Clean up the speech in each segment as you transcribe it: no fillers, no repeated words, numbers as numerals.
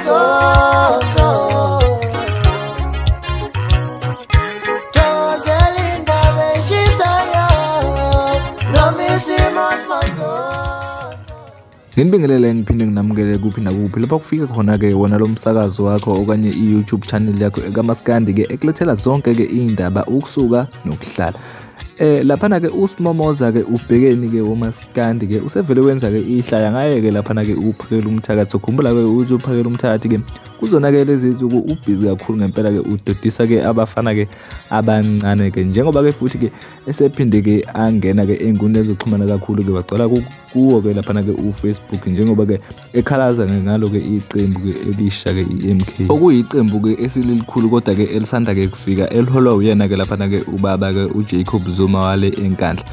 Manzonzo. Thokozela indaba eshisayo noma isimo simanzonzo. Nginibingelele ngiphinde nginamukele kuphi nakuphi lapha kufika khona-ke wona lo msakazo wakho okanye i-YouTube channel yakho kamaskandi-ke ekulethela zonke-ke iy'ndaba ukusuka nokuhlala. Laphana ke uSimomoza ke ubhekeni ke womaskandi ke usevele wenza ke ihlaya ngaye ke laphana ke uphakela umthakathi. Ukhumbula ke ukuthi uphakela umthakathi ke kuzona ke lezi zinsuku ubhizi kakhulu ngempela ke udodisa ke abafana ke abancane ke njengoba ke futhi ke esephinde ke angena ke ey'nkundleni zokuxhumana kakhulu ke wagcwala kuwo ke laphana ke uFacebook njengoba ke ekhalaza ngalo ke iqembu ke elisha ke i-MK okuyiqembu ke esililikhulu kodwa ke elisanda ke kufika eliholwa uyena ke laphana ke ubaba ke uJacob Zuma wale eNkandla.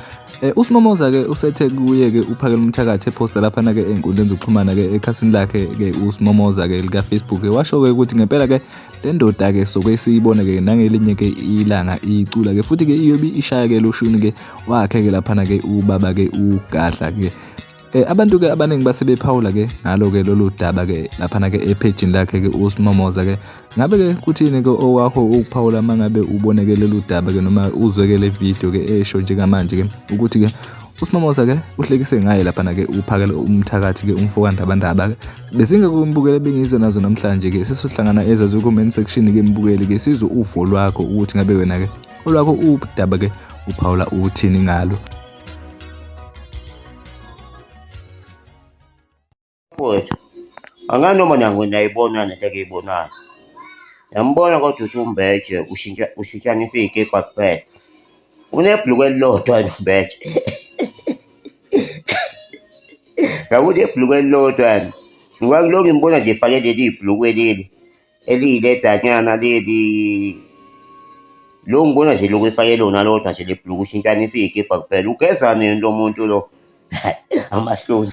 USimomoza ke usethe kuye ke uphakela umthakathi ephosta laphana ke ey'nkundleni zokuxhumana ke ekhasini lakhe ke uSimomoza ke lika Facebook ke washo ke ukuthi ngempela ke le ndoda ke soke siyibone ke nangelinye ke ilanga icula ke futhi ke iyobe ishaya ke loshuni ke wakhe ke laphana ke ubaba ke uGadla ke. Abantu ke abaningi base bephawula ke ngalo ke lolu daba ke laphana ke ephejini lakhe ke uSimomoza ke. Ngabe ke kuthini ke owakho ukuphawula mangabe ubone ke lolu daba ke noma uzwe ke le video ke esho njengamanje ke ukuthi ke uSimomoza ke uhlekise ngaye laphana ke uphakele umthakathi ke umfo kaNdabandaba ke. Besingekumbukele bengize nazo namhlanje ke sesizohlangana ezazo comment section ke mbukeli ke sizwe uvo lwakho ukuthi ngabe wena ke olwakho udaba ke uphawula uthini ngalo. Mfowethu, angazi noma niyayibona lento engiyibonayo. Ngiyambona kodwa ukuthi uMbeje ushintsha ushintshanisa iy'kibha kuphela. Unebhuluku elilodwa yena uMbeje. Ngabe unebhuluku elilodwa yena. Ngoba kulokhu ngimbona nje efake leli bhuluku leli eliyiledanyana leli. Lo ngibona nje lokhu efake lona lodwa nje le bhuluku ushintshanisa iy'kibha kuphela. Ugeza nini lo muntu lo? Amahloni.